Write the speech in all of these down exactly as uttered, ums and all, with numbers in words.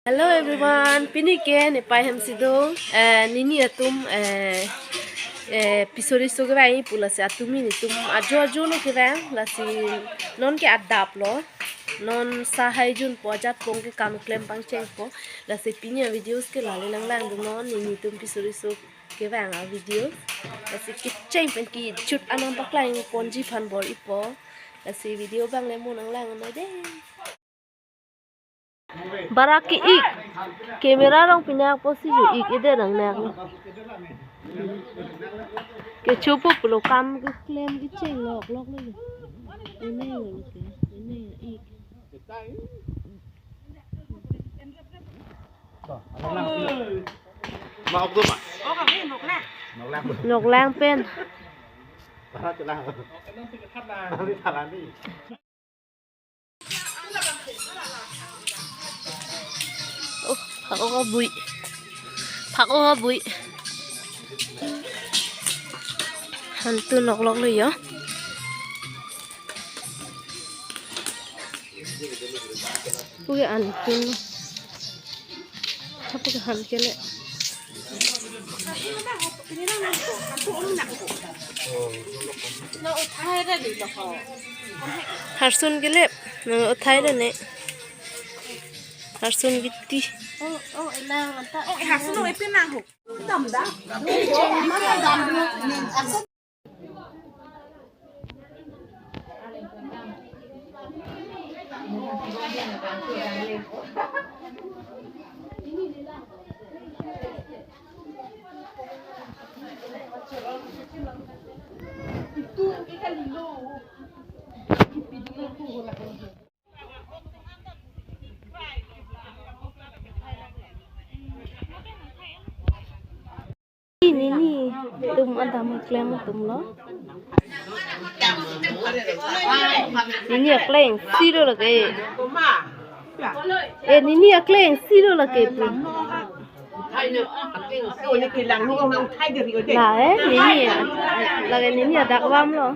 Hello everyone, pini ke nepei hem si do, eh, nini atum, eh, eh, piso riso kevang pu lasi atum nelitum ajo ajo lo kevang, lasi non ke adap lo, non sahai junpo, ajat pong ke kam klem pangchengpo, lasi pini a videos ke lale nanglangdun non, nelitum piso riso kevang a video, lasi kecheng pen kechut anam paklang ponji aphan bor-ipo, lasi video abang le mo nanglang noi dei. Barak ke-ik. Camera rong pinak po si ju ik ide nang nak. Kechopo pulo kam keklem kecheng lok lok lo. Ini lo ke. Ini ik. Ma ok do ma. Noklang pen. Para chelang. Nanti tharan ni. Oh, phak-ok abui. Phak-ok abui. Hantun lok lok lo yo. Puke hantun. Puke han kele. Harsun kele, nang uthai le ne. Harsun kiti. Oh, oh, elang anta. Oh, harsun no epin nang ho. Nini atum adam klem atum lo. Nini akleng si lo lake. Eh, nini akleng si lo lake pu. La, eh, nini ya. Lake nini adak bam lo.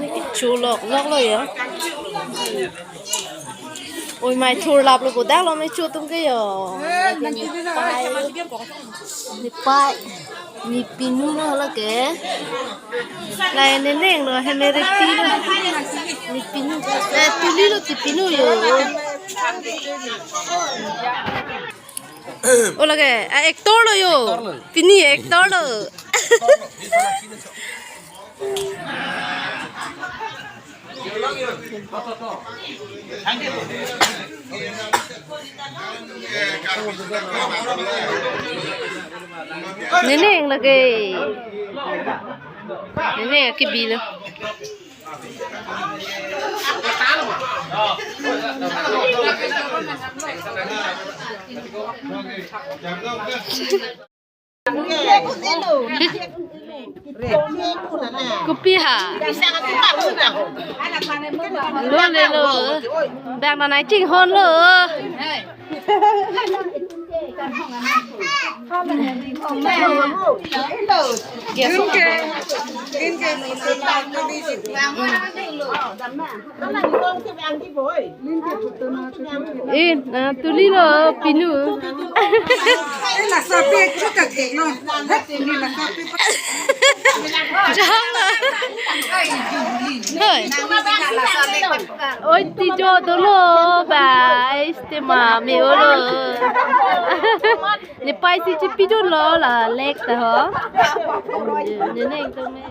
Kecho lok lok lo ya. Oi mai thur lap lo, bodak lo mai cho atum ke yo. Nepei, nepei, nepinu lo lake. Lai neneng lo, hemereti lo. Nepinu. Eh, tuli lo, nepinu yo. O lake, a actor lo yo. Actor lo. Pini actor lo. Neneng lake. Neneng akibi lo. Kopi ha? Lo le lo. Bang na nai chinghon lo. Eh, na tuli lo pinu. Eh, la sapi chuta ke lo. Ni la sapi. Jam. Hoi. Oi, ti jo dolo, guys, te mami olo. Nepei si chipidun lo la lek ta ho. Neneng atum me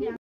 ta.